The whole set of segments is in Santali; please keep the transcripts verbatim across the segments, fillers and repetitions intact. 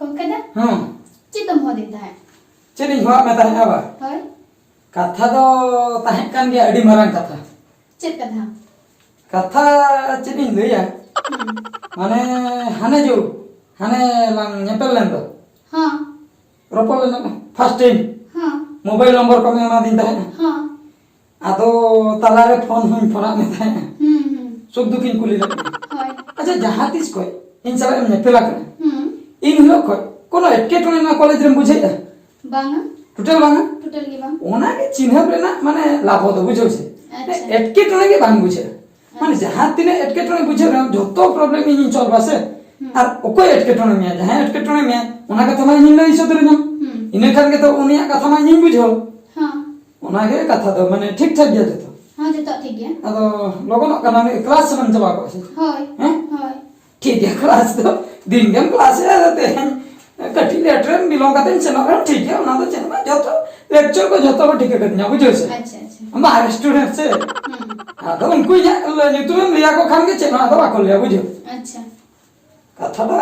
ᱚᱱᱠᱟ ᱫᱚ? ᱦᱮᱸ᱾ ᱪᱮᱫ ᱮᱢ ᱦᱚᱦᱚᱫᱤᱧ ᱛᱟᱦᱮᱸᱫ? ᱪᱮᱫ ᱤᱧ ᱦᱚᱦᱚᱣᱟᱫ ᱢᱮ ᱛᱟᱦᱮᱸᱫ ᱟᱵᱟᱨ? ᱦᱳᱭ᱾ ᱠᱟᱛᱷᱟ ᱫᱚ ᱛᱟᱦᱮᱸ ᱠᱟᱱ ᱜᱮᱭᱟ ᱟᱹᱰᱤ ᱢᱟᱨᱟᱝ ᱠᱟᱛᱷᱟ᱾ ᱪᱮᱫ ᱠᱟᱛᱷᱟ? ᱠᱟᱛᱷᱟ ᱪᱮᱫ ᱤᱧ ᱞᱟᱹᱭᱟ? ᱦᱩᱸ᱾ ᱢᱟᱱᱮ, ᱦᱟᱱᱮ ᱡᱚ, ᱦᱟᱱᱮ ᱞᱟᱝ ᱧᱮᱯᱮᱞ ᱞᱮᱱ ᱫᱚ᱾ ᱦᱚᱸ᱾ ᱨᱚᱯᱚᱲ ᱞᱮᱱᱟ first time᱾ ᱦᱚᱸ᱾ ᱢᱳᱵᱟᱭᱤᱞ ᱱᱚᱢᱵᱚᱨ ᱠᱚᱢ ᱮᱢᱟᱫᱤᱧ ᱛᱟᱦᱮᱸᱱᱟ᱾ ᱦᱚᱸ᱾ ᱟᱫᱚ ᱛᱟᱞᱟᱨᱮ ᱯᱷᱳᱱ ᱦᱚᱸᱧ ᱯᱷᱳᱱᱟᱫ ᱢᱮ ᱛᱟᱦᱮᱸᱱᱟ᱾ ᱦᱩᱸ, ᱦᱩᱸ᱾ ᱥᱩᱠ ᱫᱩᱠᱤᱧ ᱠᱩᱞᱤ ᱞᱮᱫ ᱢᱮᱭᱟ᱾ ᱦᱳᱭ᱾ ᱟᱪᱪᱷᱟ, ᱡᱟᱦᱟᱸ ᱛᱤᱥ ᱠᱷᱚᱡ ᱤᱧ ᱥᱟᱞᱟᱜ ᱮᱢ ᱧᱮᱯᱮᱞ ᱟᱠᱟᱱᱟ, ᱦᱩᱸ᱾ ᱤᱱ ᱦᱤᱞᱳᱜ ᱠᱷᱚᱡ ᱠᱳᱱᱳ ᱮᱴᱠᱮᱴᱚᱬᱮ ᱱᱚᱣᱟ ᱠᱚᱞᱮᱡᱽ ᱨᱮᱢ ᱵᱩᱡᱷᱟᱹᱣᱮᱫᱼᱟ? ᱵᱟᱝᱟ᱾ ᱴᱳᱴᱟᱞ ᱵᱟᱝᱟ? ᱴᱳᱴᱟᱞ ᱜᱮ ᱵᱟᱝ᱾ ᱚᱱᱟᱜᱮ ᱪᱤᱱᱦᱟᱹᱯ ᱨᱮᱱᱟᱜ ᱢᱟᱱᱮ ᱞᱟᱵᱷ ᱫᱚ, ᱵᱩᱡᱷᱟᱹᱣ ᱥᱮ? ᱟᱪᱪᱷᱟ᱾ ᱮᱴᱠᱮᱴᱚᱬᱮ ᱜᱮ ᱵᱟᱝ ᱵᱩᱡᱷᱟᱹᱜᱼᱟ᱾ ᱢᱟᱱᱮ ᱟᱪᱪᱷᱟ᱾ ᱡᱟᱦᱟᱸ ᱛᱤᱱᱟᱹᱜ ᱮᱴᱠᱮᱴᱚᱬᱮ ᱵᱩᱡᱷᱟᱹᱜ ᱨᱮᱦᱚᱸ, ᱡᱷᱚᱛᱚ problem ᱤᱧᱤᱧ solve ᱟ ᱥᱮ᱾ ᱦᱩᱸ᱾ ᱟᱨ ᱚᱠᱚᱭ ᱮᱴᱠᱮᱴᱚᱬᱮ ᱢᱮᱭᱟ? ᱡᱟᱦᱟᱸᱭ ᱮᱴᱠᱮᱴᱚᱬᱮ ᱢᱮᱭᱟ, ᱚᱱᱟ ᱠᱟᱛᱷᱟ ᱢᱟ ᱤᱧᱤᱧ ᱞᱟᱹᱭ ᱥᱚᱫᱚᱨ ᱧᱟᱢ᱾ ᱦᱩᱸ᱾ ᱤᱱᱟᱹ ᱠᱷᱟᱱ ᱜᱮᱛᱚ ᱩᱱᱤᱭᱟᱜ ᱠᱟᱛᱷᱟ ᱢᱟ ᱤᱧᱤᱧ ᱵᱩᱡᱷᱟᱹᱣ᱾ ᱦᱚᱸ᱾ ᱚᱱᱟᱜᱮ ᱠᱟᱛᱷᱟ ᱫᱚ, ᱢᱟᱱᱮ ᱴᱷᱤᱠ ᱴᱷᱟᱠ ᱜᱮᱭᱟ ᱡᱚᱛᱚ᱾ ᱦᱚᱸ, ᱡᱚᱛᱚ ᱴᱷᱤᱠ ᱜᱮᱭᱟ᱾ ᱟᱫᱚ ᱞᱚᱜᱚᱱᱚᱜ ᱠᱟᱱᱟ, ᱩᱱᱤ class ᱥᱮᱱᱮᱢ ᱪᱟᱞᱟᱣ ᱠᱚᱜᱼᱟ ᱥᱮ? ᱦᱳᱭ, ᱦᱮᱸ? ᱦᱳᱭ᱾ ᱴᱷᱤᱠ ᱜᱮᱭᱟ, class ᱫᱚ ᱫᱤᱱ ᱜᱮᱢ class ᱮᱫᱟ, ᱛᱮᱦᱮᱧ ᱠᱟᱹᱴᱤᱡ late ᱨᱮᱢ ᱵᱤᱞᱚᱢ ᱠᱟᱛᱮᱧ ᱥᱮᱱᱚᱜ ᱨᱮᱦᱚᱸ ᱴᱷᱤᱠ ᱜᱮᱭᱟ, ᱚᱱᱟ ᱫᱚ ᱪᱮᱫ ᱦᱚᱸ ᱵᱟᱝ, ᱡᱚᱛᱚ lecture ᱠᱚ ᱡᱚᱛᱚ ᱠᱚ ᱴᱷᱤᱠᱟᱹ ᱠᱟᱹᱫᱤᱧᱟ, ᱵᱩᱡᱷᱟᱹᱣ ᱥᱮ? ᱟᱪᱪᱷᱟ, ᱟᱪᱪᱷᱟ᱾ ᱵᱟᱦᱨᱮ student ᱥᱮ᱾ ᱦᱩᱸ᱾ ᱟᱫᱚ ᱩᱱᱠᱩ ᱤᱧᱟᱹᱜ ᱞᱟᱹ-, ᱧᱩᱛᱩᱢᱮᱢ ᱞᱟᱹᱭ ᱟᱠᱚ ᱠᱷᱟᱱ ᱜᱮ ᱪᱮᱫ ᱦᱚᱸ ᱟᱫᱚ ᱵᱟᱠᱚ ᱞᱟᱹᱭᱟ, ᱵᱩᱡᱷᱟᱹᱣ? ᱟᱪᱪᱷᱟ᱾ ᱠᱟᱛᱷᱟ ᱫᱚ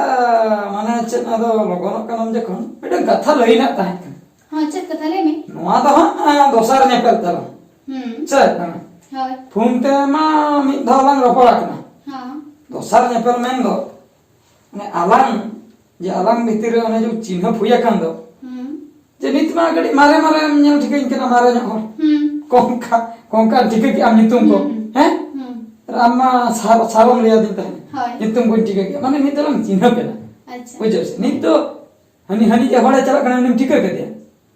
ᱢᱟᱱᱮ ᱪᱮᱫ, ᱟᱫᱚ ᱞᱚᱜᱚᱱᱚᱜ ᱠᱟᱱᱟᱢ ᱡᱚᱠᱷᱚᱱ, ᱢᱤᱫᱴᱟᱝ ᱠᱟᱛᱷᱟ ᱞᱟᱹᱭ ᱨᱮᱱᱟᱜ ᱛᱟᱦᱮᱸ ᱠᱟᱱᱟ᱾ ᱦᱚᱸ, ᱪᱮᱫ ᱠᱟᱛᱷᱟ? ᱞᱟᱹᱭ ᱢᱮ᱾ ᱱᱚᱣᱟ ᱫᱚ ᱦᱟᱸᱜ, ᱟᱸ, ᱫᱚᱥᱟᱨ ᱧᱮᱯᱮᱞ ᱛᱟᱞᱟᱝ᱾ ᱦᱩᱸ᱾ ᱥᱮ ᱵᱟᱝ? ᱦᱳᱭ᱾ ᱯᱷᱳᱱ ᱛᱮ ᱢᱟ ᱢᱤᱫ ᱫᱷᱟᱣ ᱞᱟᱝ ᱨᱚᱯᱚᱲ ᱟᱠᱟᱱᱟ᱾ ᱦᱚᱸ᱾ ᱫᱚᱥᱟᱨ ᱧᱮᱯᱮᱞ ᱢᱮᱱ ᱫᱚ, ᱢᱟᱱᱮ ᱟᱞᱟᱝ, ᱡᱮ ᱟᱞᱟᱝ ᱵᱷᱤᱛᱤᱨ ᱨᱮ ᱚᱱᱮ ᱡᱮ ᱪᱤᱱᱦᱟᱹᱯ ᱦᱩᱭ ᱟᱠᱟᱱ ᱫᱚ, ᱦᱩᱸ᱾ ᱡᱮ ᱱᱤᱛ ᱢᱟ ᱠᱟᱹᱴᱤᱡ ᱢᱟᱨᱮ ᱢᱟᱨᱮᱢ ᱧᱮᱞ ᱴᱷᱤᱠᱟᱹᱧ ᱠᱟᱱᱟ, ᱢᱟᱨᱮ ᱧᱚᱜ ᱦᱚᱲ᱾ ᱦᱩᱸ᱾ ᱠᱚᱝᱠᱟ, ᱠᱚᱝᱠᱟ ᱴᱷᱤᱠᱟᱹ ᱠᱮᱜ ᱟᱢ ᱧᱩᱛᱩᱢ ᱠᱚ, ᱦᱩᱸ, ᱦᱩᱸ᱾ ᱦᱮᱸ? ᱦᱩᱸ᱾ ᱟᱨ ᱟᱢ ᱢᱟ ᱥᱟᱨ-, ᱥᱟᱨᱚᱢ ᱞᱟᱹᱭ ᱟᱹᱫᱤᱧ ᱛᱟᱦᱮᱸᱫ᱾ ᱦᱳᱭ᱾ ᱧᱩᱛᱩᱢ ᱠᱚᱧ ᱴᱷᱤᱠᱟᱹ ᱠᱮᱜᱼᱟ᱾ ᱢᱟᱱᱮ ᱱᱤᱛ ᱫᱚᱞᱟᱝ ᱪᱤᱱᱦᱟᱹᱯ ᱮᱱᱟ᱾ ᱟᱪᱪᱷᱟ᱾ ᱵᱩᱡᱷᱟᱹᱣ ᱥᱮ? ᱱᱤᱛ ᱫᱚ ᱦᱟᱹᱱᱤ, ᱦᱟᱹᱱᱤ ᱡᱮ ᱦᱚᱲᱮ ᱪᱟᱞᱟᱜ ᱠᱟᱱᱟ, ᱩᱱᱤᱢ ᱴᱷᱤᱠᱟᱹ ᱠᱮᱫᱮᱭᱟ?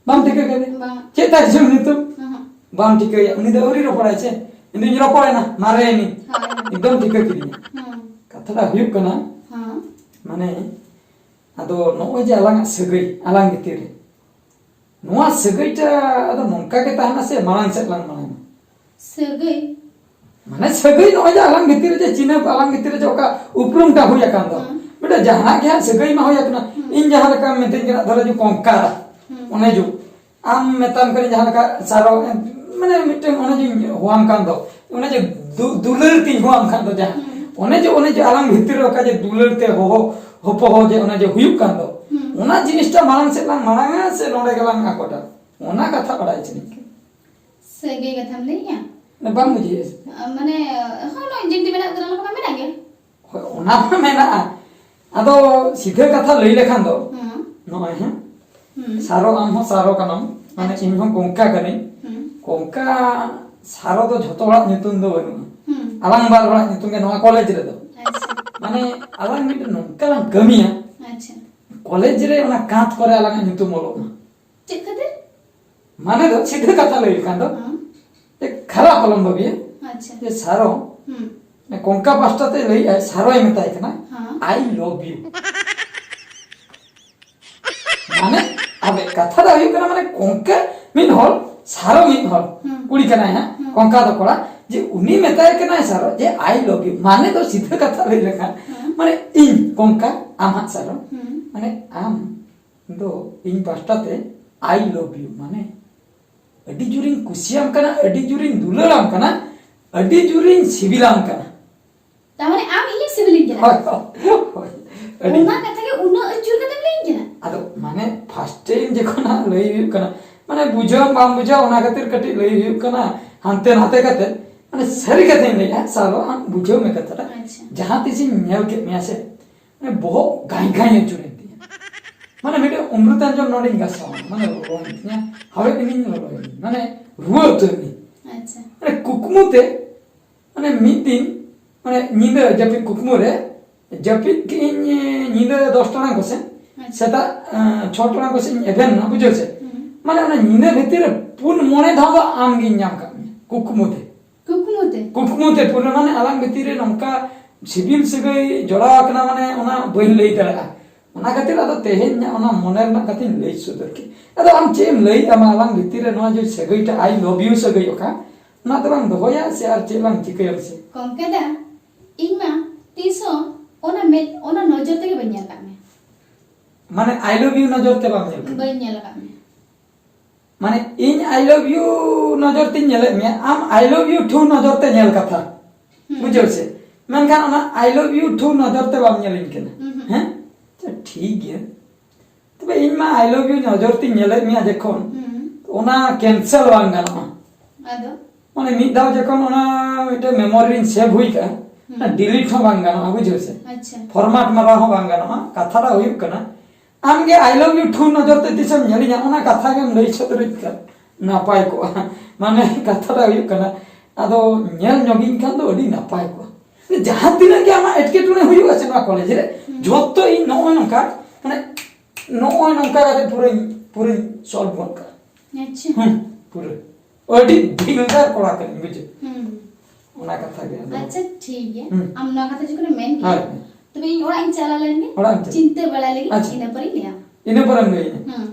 ᱵᱟᱢ ᱴᱷᱤᱠᱟᱹ ᱠᱮᱫᱮᱭᱟ? ᱵᱟᱝ᱾ ᱪᱮᱫ ᱛᱟᱭ ᱪᱚᱝ ᱧᱩᱛᱩᱢ? ᱚᱦᱚᱸ᱾ ᱵᱟᱢ ᱴᱷᱤᱠᱟᱹᱭᱟ᱾ ᱩᱱᱤ ᱫᱚ ᱟᱹᱣᱨᱤ ᱨᱚᱯᱚᱲᱟᱭ ᱥᱮ᱾ ᱤᱧ ᱫᱩᱧ ᱨᱚᱯᱚᱲᱮᱱᱟ, ᱢᱟᱨᱮᱭᱮᱱᱤᱧ᱾ ᱦᱳᱭ᱾ ᱮᱠᱫᱚᱢ ᱴᱷᱤᱠᱟᱹ ᱠᱤᱫᱤᱧᱟ᱾ ᱦᱩᱸ᱾ ᱠᱟᱛᱷᱟ ᱫᱚ ᱦᱩᱭᱩᱜ ᱠᱟᱱᱟ, ᱦᱮᱸ᱾ ᱢᱟᱱᱮ, ᱟᱫᱚ ᱱᱚᱜᱼᱚᱭ ᱡᱮ ᱟᱞᱟᱝᱟᱜ ᱥᱟᱹᱜᱟᱹᱭ, ᱟᱞᱟᱝ ᱵᱷᱤᱛᱤᱨ ᱨᱮ, ᱱᱚᱣᱟ ᱥᱟᱹᱜᱟᱹᱭᱴᱟ ᱟᱫᱚ ᱱᱚᱝᱠᱟ ᱜᱮ ᱛᱟᱦᱮᱱᱟ ᱥᱮ ᱢᱟᱲᱟᱝ ᱥᱮᱫ ᱞᱟᱝ ᱢᱟᱲᱟᱝᱟ? ᱥᱟᱹᱜᱟᱹᱭ? ᱢᱟᱱᱮ ᱥᱟᱹᱜᱟᱹᱭ ᱱᱚᱜᱼᱚᱭ ᱡᱮ ᱟᱞᱟᱝ ᱵᱷᱤᱛᱤᱨ ᱨᱮ ᱡᱮ ᱪᱤᱱᱦᱟᱹᱯ, ᱟᱞᱟᱝ ᱵᱷᱤᱛᱤᱨ ᱨᱮ ᱡᱮ ᱚᱠᱟ ᱩᱯᱨᱩᱢᱴᱟ ᱦᱩᱭ ᱟᱠᱟᱱ ᱫᱚ, ᱦᱩᱸ᱾ ᱢᱤᱫᱴᱮᱱ ᱡᱟᱦᱟᱱᱟᱜ ᱜᱮ ᱦᱟᱸᱜ ᱥᱟᱹᱜᱟᱹᱭ ᱢᱟ ᱦᱩᱭ ᱟᱠᱟᱱᱟ᱾ ᱦᱩᱸ᱾ ᱤᱧ ᱡᱟᱦᱟᱸ ᱞᱮᱠᱟᱢ ᱢᱤᱛᱟᱹᱧ ᱠᱟᱱᱟ, ᱫᱷᱚᱨᱚ ᱡᱮ ᱠᱚᱝᱠᱟ, ᱦᱩᱸ᱾ ᱚᱱᱮ ᱡᱮ ᱟᱢ ᱢᱮᱛᱟᱢ ᱠᱟᱹᱱᱟᱹᱧ ᱡᱟᱦᱟᱸ ᱞᱮᱠᱟ ᱥᱟᱨᱚ, ᱢᱟᱱᱮ ᱢᱤᱫᱴᱮᱱ ᱚᱱᱮ ᱡᱮᱧ ᱦᱚᱦᱚᱣᱟᱢ ᱠᱟᱱ ᱫᱚ, ᱚᱱᱮ ᱡᱮ ᱫᱩ-, ᱫᱩᱞᱟᱹᱲ ᱛᱤᱧ ᱦᱚᱦᱚᱣᱟᱢ ᱠᱟᱱ ᱫᱚ ᱡᱟᱦᱟᱸ, ᱦᱩᱸ᱾ ᱚᱱᱮ ᱡᱮ, ᱚᱱᱮ ᱡᱮ ᱟᱞᱟᱝ ᱵᱷᱤᱛᱤᱨ ᱨᱮ ᱚᱠᱟ ᱡᱮ ᱫᱩᱞᱟᱹᱲ ᱛᱮ ᱦᱚᱦᱚ, ᱦᱚᱯᱚᱦᱚ ᱡᱮ ᱚᱱᱮ ᱡᱮ ᱦᱩᱭᱩᱜ ᱠᱟᱱ ᱫᱚ, ᱦᱩᱸ᱾ ᱚᱱᱟ ᱡᱤᱱᱤᱥᱴᱟ ᱢᱟᱲᱟᱝ ᱥᱮᱫ ᱞᱟᱝ ᱢᱟᱲᱟᱝᱟ ᱥᱮ ᱱᱚᱰᱮ ᱜᱮᱞᱟᱝ ᱟᱠᱚᱴᱟ? ᱚᱱᱟ ᱠᱟᱛᱷᱟ ᱵᱟᱲᱟᱭ ᱥᱟᱱᱟᱧ ᱠᱟᱱᱟ᱾ ᱥᱟᱹᱜᱟᱹᱭ ᱠᱟᱛᱷᱟᱢ ᱞᱟᱹᱭᱮᱜᱼᱟ? ᱵᱟᱢ ᱵᱩᱡᱷᱟᱹᱣᱮᱫᱼᱟ ᱥᱮ? ᱢᱟᱱᱮ, ᱦᱳᱭ, ᱱᱚᱜᱼᱚᱭ ᱡᱤᱱᱫᱤ ᱢᱮᱱᱟᱜ ᱩᱛᱟᱹᱨ ᱚᱱᱟ ᱠᱚᱢᱟ ᱢᱮᱱᱟᱜ ᱜᱮ᱾ ᱦᱳᱭ, ᱚᱱᱟ ᱢᱟ ᱢᱮᱱᱟᱜᱼᱟ᱾ ᱟᱫᱚ ᱥᱤᱫᱷᱟᱹ ᱠᱟᱛᱷᱟ ᱞᱟᱹᱭ ᱞᱮᱠᱷᱟᱱ ᱫᱚ ᱦᱩᱸ᱾ ᱱᱚᱜᱼᱚᱭ ᱦᱮᱸ ᱦᱩᱸ᱾ ᱥᱟᱨᱚ, ᱟᱢ ᱦᱚᱸ ᱥᱟᱨᱚ ᱠᱟᱱᱟᱢ, ᱢᱟᱱᱮ ᱟᱪᱪᱷᱟ᱾ ᱤᱧ ᱦᱚᱸ ᱠᱚᱝᱠᱟ ᱠᱟᱹᱱᱟᱹᱧ᱾ ᱦᱩᱸ᱾ ᱠᱚᱝᱠᱟ ᱥᱟᱨᱚ ᱫᱚ ᱡᱷᱚᱛᱚ ᱦᱚᱲᱟᱜ ᱧᱩᱛᱩᱢ ᱫᱚ ᱵᱟᱹᱱᱩᱜᱼᱟ᱾ ᱦᱩᱸ᱾ ᱟᱞᱟᱝ ᱵᱟᱨ ᱦᱚᱲᱟᱜ ᱧᱩᱛᱩᱢ ᱜᱮ ᱱᱚᱣᱟ ᱠᱚᱞᱮᱡᱽ ᱨᱮᱫᱚ᱾ ᱟᱪᱪᱷᱟ᱾ ᱢᱟᱱᱮ ᱟᱞᱟᱝ ᱢᱤᱫᱴᱮᱱ ᱱᱚᱝᱠᱟ ᱞᱟᱝ ᱠᱟᱹᱢᱤᱭᱟ, ᱟᱪᱪᱷᱟ᱾ ᱠᱚᱞᱮᱡᱽ ᱨᱮ ᱚᱱᱟ ᱠᱟᱸᱛ ᱠᱚᱨᱮ ᱟᱞᱟᱝᱟᱜ ᱧᱩᱛᱩᱢ ᱚᱞᱚᱜ ᱢᱟ᱾ ᱪᱮᱫ ᱠᱷᱟᱹᱛᱤᱨ? ᱢᱟᱱᱮ ᱫᱚ ᱥᱤᱫᱷᱟᱹ ᱠᱟᱛᱷᱟ ᱞᱟᱹᱭ ᱞᱮᱠᱷᱟᱱ ᱫᱚ ᱦᱩᱸ᱾ ᱡᱮ ᱠᱷᱟᱨᱟᱯ ᱟᱞᱚᱢ ᱵᱷᱟᱹᱵᱤᱭᱟ ᱟᱪᱪᱷᱟ᱾ ᱡᱮ ᱥᱟᱨᱚ ᱦᱩᱸ᱾ ᱢᱟᱱᱮ ᱠᱚᱝᱠᱟ ᱯᱟᱥᱴᱟ ᱛᱮ ᱞᱟᱹᱭᱮᱜᱼᱟᱭ, ᱥᱟᱨᱚᱭ ᱢᱮᱛᱟᱭ ᱠᱟᱱᱟ, ᱦᱮᱸ᱾ "I love you"᱾ ᱢᱟᱱᱮ ᱟᱵᱮ ᱠᱟᱛᱷᱟ ᱫᱚ ᱦᱩᱭᱩᱜ ᱠᱟᱱᱟ, ᱢᱟᱱᱮ ᱠᱚᱝᱠᱟ ᱢᱤᱫ ᱦᱚᱲ, ᱥᱟᱨᱚ ᱢᱤᱫ ᱦᱚᱲ, ᱦᱩᱸ᱾ ᱠᱩᱲᱤ ᱠᱟᱱᱟᱭ ᱦᱟᱸᱜ, ᱦᱩᱸ᱾ ᱠᱚᱝᱠᱟ ᱫᱚ ᱠᱚᱲᱟ, ᱡᱮ ᱩᱱᱤ ᱢᱮᱛᱟᱭ ᱠᱟᱱᱟᱭ ᱥᱟᱨᱚ ᱡᱮ "I love you", ᱢᱟᱱᱮ ᱫᱚ ᱥᱤᱫᱷᱟᱹ ᱠᱟᱛᱷᱟ ᱞᱟᱹᱭ ᱞᱮᱠᱷᱟᱱ, ᱦᱩᱸ᱾ ᱢᱟᱱᱮ ᱤᱧ ᱠᱚᱝᱠᱟ, ᱟᱢ ᱦᱟᱸᱜ ᱥᱟᱨᱚ, ᱦᱩᱸ᱾ ᱢᱟᱱᱮ ᱟᱢ ᱫᱚ ᱤᱧ ᱯᱟᱥᱴᱟ ᱛᱮ "I love you", ᱢᱟᱱᱮ ᱟᱹᱰᱤ ᱡᱳᱨᱤᱧ ᱠᱩᱥᱤᱭᱟᱢ ᱠᱟᱱᱟ, ᱟᱹᱰᱤ ᱡᱳᱨᱤᱧ ᱫᱩᱞᱟᱹᱲᱟᱢ ᱠᱟᱱᱟ, ᱟᱹᱰᱤ ᱡᱳᱨᱤᱧ ᱥᱤᱵᱤᱞᱟᱢ ᱠᱟᱱᱟ᱾ ᱛᱟᱨ ᱢᱟᱱᱮ ᱟᱢ ᱤᱧᱮᱢ ᱥᱤᱵᱤᱞᱤᱧ ᱠᱟᱱᱟ᱾ ᱦᱳᱭ, ᱦᱳᱭ, ᱦᱳᱭ᱾ ᱟᱹᱰᱤ ᱚᱱᱟ ᱠᱟᱛᱷᱟ ᱜᱮ ᱩᱱᱟᱹᱜ ᱡᱳᱨ ᱠᱟᱛᱮᱢ ᱞᱟᱹᱭᱟᱹᱧ ᱠᱟᱱᱟ? ᱟᱫᱚ ᱢᱟᱱᱮ first time ᱡᱚᱠᱷᱚᱱ ᱦᱟᱸᱜ ᱞᱟᱹᱭ ᱦᱩᱭᱩᱜ ᱠᱟᱱᱟ, ᱢᱟᱱᱮ ᱵᱩᱡᱷᱟᱹᱣᱟᱢ ᱵᱟᱢ ᱵᱩᱡᱷᱟᱹᱣᱟ ᱚᱱᱟ ᱠᱷᱟᱹᱛᱤᱨ ᱠᱟᱹᱴᱤᱡ ᱞᱟᱹᱭ ᱦᱩᱭᱩᱜ ᱠᱟᱱᱟ ᱦᱟᱱᱛᱮ ᱱᱟᱛᱮ ᱠᱟᱛᱮ᱾ ᱢᱟᱱᱮ ᱥᱟᱹᱨᱤ ᱠᱟᱛᱷᱟᱧ ᱞᱟᱹᱭᱟ, ᱥᱟᱨᱚ ᱟᱢ ᱵᱩᱡᱷᱟᱹᱣ ᱢᱮ ᱠᱟᱛᱷᱟᱴᱟ᱾ ᱟᱪᱪᱷᱟ᱾ ᱡᱟᱦᱟᱸ ᱛᱤᱥᱤᱧ ᱧᱮᱞ ᱠᱮᱫ ᱢᱮᱭᱟ ᱥᱮ, ᱢᱟᱱᱮ ᱵᱚᱦᱚᱜ ᱜᱟᱸᱭ ᱜᱟᱸᱭ ᱟᱹᱪᱩᱨᱮᱱ ᱛᱤᱧᱟ᱾ ᱢᱟᱱᱮ ᱢᱤᱫᱴᱮᱱ ᱚᱢᱨᱤᱛᱟᱧᱡᱚᱱ ᱱᱚᱰᱮᱧ ᱜᱟᱥᱟᱣ ᱮᱱᱟ, ᱢᱟᱱᱮ ᱞᱚᱞᱚᱭᱮᱱ ᱛᱤᱧᱟ, ᱦᱟᱣᱮᱫ ᱤᱧ ᱞᱚᱞᱚᱭᱮᱱ, ᱢᱟᱱᱮ ᱨᱩᱣᱟᱹ ᱩᱛᱟᱹᱨ ᱮᱱᱟᱹᱧ᱾ ᱟᱪᱪᱷᱟ᱾ ᱢᱟᱱᱮ ᱠᱩᱠᱢᱩ ᱛᱮ, ᱢᱟᱱᱮ ᱢᱤᱫ ᱫᱤᱱ, ᱢᱟᱱᱮ ᱧᱤᱫᱟᱹ ᱡᱟᱹᱯᱤᱫ ᱠᱩᱠᱢᱩ ᱨᱮ, ᱡᱟᱹᱯᱤᱫ ᱠᱮᱜ ᱟᱹᱧ, ᱧᱤᱫᱟᱹ ᱫᱚᱥ ᱴᱟᱲᱟᱝ ᱠᱚᱥᱮᱫ, ᱟᱪᱪᱷᱟ᱾ ᱥᱮᱛᱟᱜ, ᱮᱸ, ᱪᱷᱚ ᱴᱟᱲᱟᱝ ᱠᱚᱥᱮᱫ ᱤᱧ ᱮᱵᱷᱮᱱ ᱮᱱᱟ, ᱵᱩᱡᱷᱟᱹᱣ ᱥᱮ? ᱦᱩᱸ᱾ ᱢᱟᱱᱮ ᱚᱱᱟ ᱧᱤᱫᱟᱹ ᱵᱷᱤᱛᱤᱨ ᱨᱮ ᱯᱩᱱ ᱢᱚᱬᱮ ᱫᱷᱟᱣ ᱫᱚ ᱟᱢ ᱜᱤᱧ ᱧᱟᱢ ᱠᱟᱜ ᱢᱮᱭᱟ ᱠᱩᱠᱢᱩ ᱛᱮ᱾ ᱠᱩᱠᱢᱩ ᱛᱮ? ᱠᱩᱠᱢᱩ ᱛᱮ ᱯᱩᱨᱟᱹ, ᱢᱟᱱᱮ ᱟᱞᱟᱝ ᱵᱷᱤᱛᱤᱨ ᱨᱮ ᱱᱚᱝᱠᱟ ᱥᱤᱵᱤᱞ ᱥᱟᱹᱜᱟᱹᱭ ᱡᱚᱲᱟᱣ ᱟᱠᱟᱱᱟ, ᱢᱟᱱᱮ ᱚᱱᱟ ᱵᱟᱹᱧ ᱞᱟᱹᱭ ᱫᱟᱲᱮᱭᱟᱜᱼᱟ᱾ ᱚᱱᱟ ᱠᱷᱟᱹᱛᱤᱨ ᱟᱫᱚ ᱛᱮᱦᱮᱧ ᱚᱱᱟ ᱢᱚᱱᱮ ᱨᱮᱱᱟᱜ ᱠᱟᱛᱷᱟᱧ ᱞᱟᱹᱭ ᱥᱚᱫᱚᱨ ᱠᱮᱫ᱾ ᱟᱫᱚ ᱟᱢ ᱪᱮᱫ ᱮᱢ ᱞᱟᱹᱭᱮᱫᱼᱟ, ᱢᱟ ᱟᱞᱟᱝ ᱵᱷᱤᱛᱤᱨ ᱨᱮ ᱱᱚᱣᱟ ᱡᱮ ᱥᱟᱹᱜᱟᱹᱭ ᱴᱟᱜ I love you ᱥᱟᱹᱜᱟᱹᱭ ᱚᱠᱟ, ᱚᱱᱟ ᱫᱚᱞᱟᱝ ᱫᱚᱦᱚᱭᱟ ᱥᱮ ᱟᱨ ᱪᱮᱫ ᱞᱟᱝ ᱪᱤᱠᱟᱹᱭᱟ ᱥᱮ? ᱠᱚᱝᱠᱟ ᱫᱟ, ᱤᱧ ᱢᱟ ᱛᱤᱥ ᱦᱚᱸ ᱚᱱᱟ ᱢᱮᱫ, ᱚᱱᱟ ᱱᱚᱡᱚᱨ ᱛᱮᱜᱮ ᱵᱟᱹᱧ ᱧᱮᱞ ᱟᱠᱟᱫ ᱢᱮᱭᱟ᱾ ᱢᱟᱱᱮ I love you ᱱᱚᱡᱚᱨ ᱛᱮ ᱵᱟᱢ ᱧᱮᱞ ᱠᱟᱫᱟ? ᱵᱟᱹᱧ ᱧᱮᱞ ᱟᱠᱟᱫ ᱢᱮᱭᱟ᱾ ᱢᱟᱱᱮ ᱤᱧ I love you ᱱᱚᱡᱚᱨ ᱛᱮᱧ ᱧᱮᱞᱮᱫ ᱢᱮᱭᱟ, ᱟᱢ I love you too ᱱᱚᱡᱚᱨ ᱛᱮ ᱧᱮᱞ ᱠᱟᱛᱷᱟ᱾ ᱦᱩᱸ᱾ ᱵᱩᱡᱷᱟᱹᱣ ᱥᱮ? ᱢᱮᱱᱠᱷᱟᱱ ᱚᱱᱟ I love you too ᱱᱚᱡᱚᱨ ᱛᱮ ᱵᱟᱢ ᱧᱮᱞᱤᱧ ᱠᱟᱱᱟ᱾ ᱦᱩᱸ, ᱦᱩᱸ᱾ ᱦᱮᱸ? ᱟᱪᱪᱷᱟ, ᱴᱷᱤᱠ ᱜᱮᱭᱟ᱾ ᱛᱚᱵᱮ ᱤᱧ ᱢᱟ "I love you" ᱱᱚᱡᱚᱨ ᱛᱤᱧ ᱧᱮᱞᱮᱫ ᱢᱮᱭᱟ ᱡᱚᱠᱷᱚᱱ, ᱦᱩᱸ᱾ ᱚᱱᱟ ᱠᱮᱱᱥᱮᱞ ᱵᱟᱝ ᱜᱟᱱᱚᱜᱼᱟ᱾ ᱟᱫᱚ? ᱢᱟᱱᱮ ᱢᱤᱫ ᱫᱷᱟᱣ ᱡᱚᱠᱷᱚᱱ ᱚᱱᱟ ᱢᱤᱫᱴᱮᱱ ᱢᱮᱢᱳᱨᱤ ᱨᱤᱧ ᱥᱮᱵᱷ ᱦᱩᱭ ᱠᱟᱜᱼᱟ, ᱦᱩᱸ᱾ ᱚᱱᱟ ᱰᱤᱞᱤᱴ ᱦᱚᱸ ᱵᱟᱝ ᱜᱟᱱᱚᱜᱼᱟ, ᱵᱩᱡᱷᱟᱹᱣ ᱥᱮ? ᱟᱪᱪᱷᱟ᱾ ᱯᱷᱚᱨᱢᱟᱴ ᱢᱟᱨᱟᱣ ᱦᱚᱸ ᱵᱟᱝ ᱜᱟᱱᱚᱜᱼᱟ᱾ ᱠᱟᱛᱷᱟ ᱫᱚ ᱦᱩᱭᱩᱜ ᱠᱟᱱᱟ, ᱟᱢ ᱜᱮ "I love you too" ᱱᱚᱡᱚᱨ ᱛᱮ ᱛᱤᱥᱮᱢ ᱧᱮᱞᱤᱧᱟ, ᱚᱱᱟ ᱠᱟᱛᱷᱟ ᱜᱮᱢ ᱞᱟᱹᱭ ᱥᱚᱫᱚᱨᱤᱧ ᱠᱷᱟᱱ ᱱᱟᱯᱟᱭ ᱠᱚᱜᱼᱟ᱾ ᱢᱟᱱᱮ ᱠᱟᱛᱷᱟ ᱫᱚ ᱦᱩᱭᱩᱜ ᱠᱟᱱᱟ, ᱟᱫᱚ ᱧᱮᱞ ᱧᱚᱜᱤᱧ ᱠᱷᱟᱱ ᱫᱚ ᱟᱹᱰᱤ ᱱᱟᱯᱟᱭ ᱠᱚᱜᱼᱟ᱾ ᱡᱟᱦᱟᱸ ᱛᱤᱱᱟᱹᱜ ᱜᱮ ᱟᱢᱟᱜ ᱮᱴᱠᱮᱴᱚᱬᱮ ᱦᱩᱭᱩᱜᱼᱟ ᱥᱮ ᱱᱚᱣᱟ ᱠᱚᱞᱮᱡᱽ ᱨᱮ, ᱦᱩᱸ᱾ ᱡᱷᱚᱛᱚ ᱤᱧ ᱱᱚᱜᱼᱚᱭ ᱱᱚᱝᱠᱟ, ᱢᱟᱱᱮ ᱱᱚᱜᱼᱚᱭ ᱱᱚᱝᱠᱟ ᱠᱟᱛᱮ ᱯᱩᱨᱟᱹᱧ, ᱯᱩᱨᱟᱹᱧ ᱥᱚᱞᱵᱷ ᱜᱚᱫ ᱠᱟᱜᱼᱟ᱾ ᱟᱪᱪᱷᱟ᱾ ᱦᱩᱸ, ᱯᱩᱨᱟᱹ᱾ ᱟᱹᱰᱤ ᱫᱤᱞᱫᱟᱨ ᱠᱚᱲᱟ ᱠᱟᱹᱱᱟᱹᱧ, ᱵᱩᱡᱷᱟᱹᱣ᱾ ᱦᱩᱸ᱾ ᱚᱱᱟ ᱠᱟᱛᱷᱟ ᱜᱮ ᱟᱫᱚ᱾ ᱟᱪᱪᱷᱟ, ᱴᱷᱤᱠ ᱜᱮᱭᱟ᱾ ᱦᱩᱸ᱾ ᱟᱢ ᱱᱚᱣᱟ ᱠᱟᱛᱷᱟ ᱡᱚᱠᱷᱚᱱᱮᱢ ᱢᱮᱱ ᱠᱮᱫᱟ, ᱦᱳᱭ᱾ ᱛᱚᱵᱮ ᱤᱧ ᱚᱲᱟᱜ ᱤᱧ ᱪᱟᱞᱟᱣ ᱞᱮᱱ ᱜᱮ, ᱚᱲᱟᱜ ᱮᱢ ᱪᱟᱞᱟᱜ? ᱪᱤᱱᱛᱟᱹ ᱵᱟᱲᱟ ᱞᱮᱜᱮ, ᱟᱪᱪᱷᱟ᱾ ᱤᱱᱟᱹ ᱯᱚᱨᱮᱧ ᱞᱟᱹᱭᱟ᱾ ᱤᱱᱟᱹ ᱯᱚᱨᱮᱢ ᱞᱟᱹᱭᱟ? ᱦᱩᱸ᱾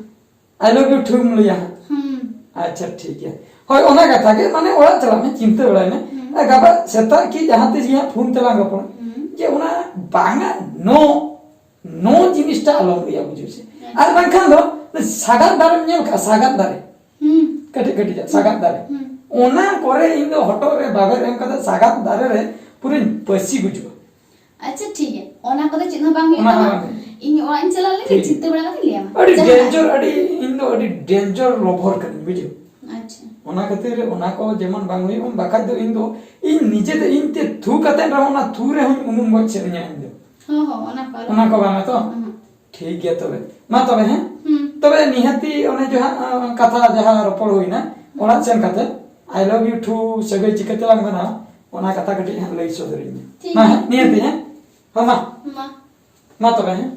"I love you too" ᱮᱢ ᱞᱟᱹᱭᱟ ᱦᱟᱸᱜ᱾ ᱦᱩᱸ᱾ ᱟᱪᱪᱷᱟ, ᱴᱷᱤᱠ ᱜᱮᱭᱟ᱾ ᱦᱳᱭ, ᱚᱱᱟ ᱠᱟᱛᱷᱟ ᱜᱮ, ᱢᱟᱱᱮ ᱚᱲᱟᱜ ᱪᱟᱞᱟᱜ ᱢᱮ, ᱪᱤᱱᱛᱟᱹ ᱵᱟᱲᱟᱭ ᱢᱮ᱾ ᱦᱩᱸ᱾ ᱟᱨ ᱜᱟᱯᱟ ᱥᱮᱛᱟᱜ ᱠᱤ ᱡᱟᱦᱟᱸ ᱛᱤᱥ ᱜᱮ ᱦᱟᱸᱜ ᱯᱷᱳᱱ ᱛᱮᱞᱟᱝ ᱨᱚᱯᱚᱲᱟ᱾ ᱦᱩᱸ᱾ ᱡᱮ ᱚᱱᱟ ᱵᱟᱝᱟ, ᱱᱚ ᱱᱚ ᱡᱤᱱᱤᱥᱴᱟ ᱟᱞᱚᱢ ᱞᱟᱹᱭᱟ, ᱵᱩᱡᱷᱟᱹᱣ ᱥᱮ? ᱟᱪᱪᱷᱟ᱾ ᱟᱨ ᱵᱟᱝᱠᱷᱟᱱ ᱫᱚ ᱥᱟᱜᱟᱫ ᱫᱟᱨᱮᱢ ᱧᱮᱞ ᱠᱟᱜᱼᱟ? ᱥᱟᱜᱟᱫ ᱫᱟᱨᱮ᱾ ᱦᱩᱸ᱾ ᱠᱟᱹᱴᱤᱡ ᱠᱟᱹᱴᱤᱡ ᱥᱟᱜᱟᱫ ᱫᱟᱨᱮ᱾ ᱦᱩᱸ᱾ ᱚᱱᱟ ᱠᱚᱨᱮ ᱤᱧ ᱫᱚ ᱦᱚᱴᱚᱜ ᱨᱮ ᱵᱟᱵᱮᱨ ᱮᱢ ᱠᱟᱛᱮ ᱥᱟᱜᱟᱫ ᱫᱟᱨᱮ ᱨᱮ ᱯᱩᱨᱟᱹᱧ ᱯᱟᱹᱥᱤ ᱜᱩᱡᱩᱜᱼᱟ᱾ ᱟᱪᱪᱷᱟ, ᱴᱷᱤᱠ ᱜᱮᱭᱟ, ᱚᱱᱟ ᱠᱚᱫᱚ ᱪᱮᱫ ᱦᱚᱸ ᱵᱟᱝ ᱦᱩᱭᱩᱜ ᱚᱱᱟ ᱦᱚᱸ ᱛᱟᱢᱟ᱾ ᱵᱟᱝ ᱦᱩᱭᱩᱜᱼᱟ᱾ ᱤᱧ ᱚᱲᱟᱜ ᱤᱧ ᱪᱟᱞᱟᱣ ᱞᱮᱱᱜᱮ, ᱴᱷᱤᱠ᱾ ᱪᱤᱱᱛᱟᱹ ᱵᱟᱲᱟ ᱠᱟᱛᱮ ᱞᱟᱹᱭ ᱟᱢᱟ᱾ ᱟᱹᱰᱤ ᱡᱟᱦᱟᱱᱟᱜ᱾ Danger, ᱟᱹᱰᱤ, ᱤᱧ ᱫᱚ ᱟᱹᱰᱤ danger lover ᱠᱟᱹᱱᱟᱹᱧ, ᱵᱩᱡᱷᱟᱹᱣ᱾ ᱟᱪᱪᱷᱟ᱾ ᱚᱱᱟ ᱠᱷᱟᱹᱛᱤᱨ ᱚᱱᱟ ᱠᱚ ᱡᱮᱢᱚᱱ ᱵᱟᱝ ᱦᱩᱭᱩᱜ, ᱵᱟᱠᱷᱟᱡ ᱫᱚ ᱤᱧ ᱫᱚ, ᱤᱧ ᱱᱤᱡᱮ ᱛᱮ, ᱤᱧ ᱛᱮ ᱛᱷᱩ ᱠᱟᱛᱮ ᱨᱮᱦᱚᱸ ᱚᱱᱟ ᱛᱷᱩ ᱨᱮᱦᱚᱸᱧ ᱩᱱᱩᱢ ᱜᱚᱡ ᱥᱟᱹᱱᱟᱹᱧᱟ ᱤᱧ ᱫᱚ᱾ ᱦᱚᱸ, ᱦᱚᱸ, ᱚᱱᱟ ᱠᱚ ᱟᱞᱚ᱾ ᱚᱱᱟ ᱠᱚ ᱵᱟᱝᱟ ᱛᱚ? ᱦᱚᱸ᱾ ᱴᱷᱤᱠ ᱜᱮᱭᱟ ᱛᱚᱵᱮ᱾ ᱢᱟ ᱛᱚᱵᱮ, ᱦᱮᱸ? ᱦᱩᱸ᱾ ᱛᱚᱵᱮ ᱱᱤᱦᱟᱹᱛᱤ ᱚᱱᱮ ᱡᱟᱦᱟᱸ, ᱟᱸ, ᱠᱟᱛᱷᱟ ᱡᱟᱦᱟᱸ ᱨᱚᱯᱚᱲ ᱦᱩᱭᱱᱟ, ᱚᱲᱟᱜ ᱥᱮᱱ ᱠᱟᱛᱮ, "I love you too" ᱥᱟᱹᱜᱟᱹᱭ ᱪᱤᱠᱟᱹ ᱛᱮᱞᱟᱝ ᱵᱮᱱᱟᱣᱟ, ᱚᱱᱟ ᱠᱟᱛᱷᱟ ᱠᱟᱹᱴᱤᱡ ᱦᱟᱸᱜ ᱞᱟᱹᱭ ᱥᱚᱫᱚᱨᱤᱧ ᱢᱮ᱾ ᱴᱷᱤᱠ ᱢᱟ ᱜᱮᱭᱟ᱾ ᱦᱮᱸ, ᱱᱤᱦᱟᱹᱛᱤ, ᱦᱮᱸ? ᱦᱚᱸ, ᱢᱟ᱾ ᱢᱟ᱾ ᱢᱟ ᱛᱚᱵᱮ, ᱦᱮᱸ?